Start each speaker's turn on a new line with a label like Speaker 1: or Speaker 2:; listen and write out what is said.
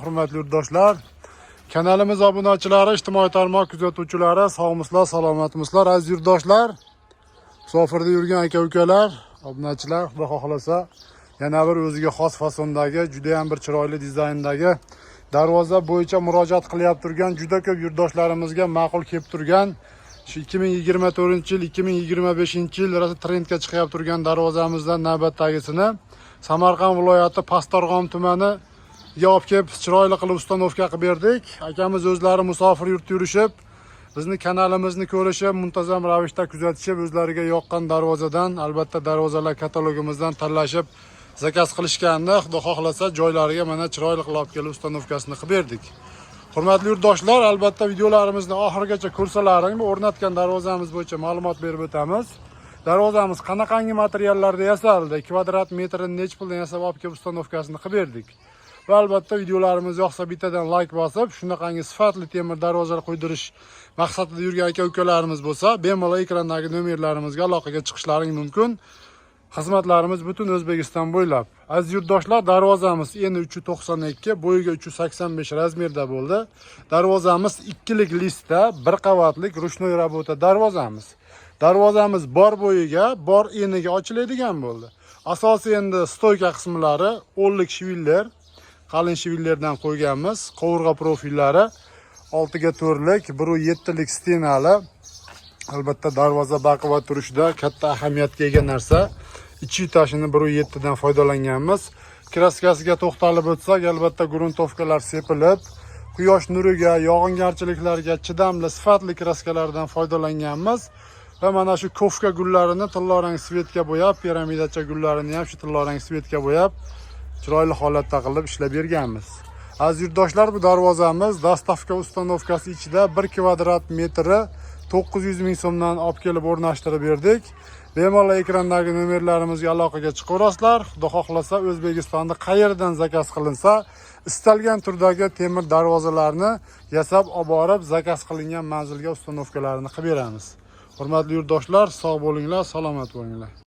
Speaker 1: Hurmatli yurtdoshlar, kanalimiz obunachilari, ijtimoiy tarmoq kuzatuvchilari, sog'misizlar, salomatmisizlar, aziz yurtdoshlar, musofirda yurgan aka ukalar, obunachilar, Xudo xohlasa, yana bir o'ziga xos fasondagi, juda ham bir chiroyli dizayndagi darvoza bo'yicha murojaat qilyapti turgan juda ko'p yurtdoshlarimizga ma'qul kelib turgan shu 2024-yil, 2025-yil rosa trendga chiqyapti turgan darvozamizdan navbatdagisini Samarqand viloyati Pastdarg'om tumani olib kelib, chiroyli qilib установка qilib berdik. Akamiz o'zlari musofir yurtda yurishib, bizni kanalimizni ko'rishib, muntazam ravishda kuzatishib, o'zlariga yoqqan darvozadan, albatta, darvozalar katalogimizdan tanlashib заказ qilishgandi. Xudo xohlasa, joylariga mana chiroyli qilib olib kelib установка sini qilib berdik. Hurmatli yurtdoshlar, albatta, videolarimizni oxirigacha ko'rsalaring, bu o'rnatgan darvozamiz bo'yicha ma'lumot berib o'tamiz. Darvozamiz qanaqangi materiallarda yasaldi, kvadrat metrini nechi puldan yasab olib kelib установка sini qilib berdik. Va albatta, videolarimiz yoqsa, bittadan layk bosib, shunaqangi sifatli temir darvozalar qo'ydirish maqsadida yurgan aka ukalarimiz bo'lsa, bemalol ekrandagi nomerlarimizga aloqaga chiqishlaring mumkin. Xizmatlarimiz butun O'zbekiston bo'ylab. Aziz yurtdoshlar, darvozamiz eni 392, bo'yiga 385 razmerda bo'ldi. Darvozamiz ikkilik listda, bir qavatlik ручной работа darvozamiz. Darvozamiz bor bo'yiga, bor eniga ochiladigan bo'ldi. Asosiy endi стойка qismlari 10lik швеллер, qalin швеллер dan qo'yganmiz. Qovurg'a profillari 6 ga 4lik, 1.7 lik стена li. Albatta, darvoza baquvvat turishida katta ahamiyatga ega narsa. Ichi tashini 1.7 dan foydalanganmiz. Краска siga to'xtalib o'tsak, albatta, грунтовка lar sepilib, quyosh nuriga, yog'ingarchiliklarga chidamli, sifatli краска lardan foydalanganmiz. Va mana shu ковка gullarini tillarang цвет ga bo'yab, piramidacha gullarini ham shu tillarang цвет ga bo'yab, chiroyli holatda qilib ishlab berganmiz. Aziz yurtdoshlar, bu darvozamiz доставка, установка si ichida 1 kvadrat metri 900 ming so'mdan olib kelib o'rnashtirib berdik. Bemalol ekrandagi nomerlarimizga aloqaga chiqaverasizlar. Xudo xohlasa, O'zbekistonda qayerdan заказ qilinsa, istalgan turdagi temir darvozalarni yasab olib borib, заказ qilingan manzilga установка larini qilib beramiz. Hurmatli yurtdoshlar, sog' bo'linglar, salomat bo'linglar.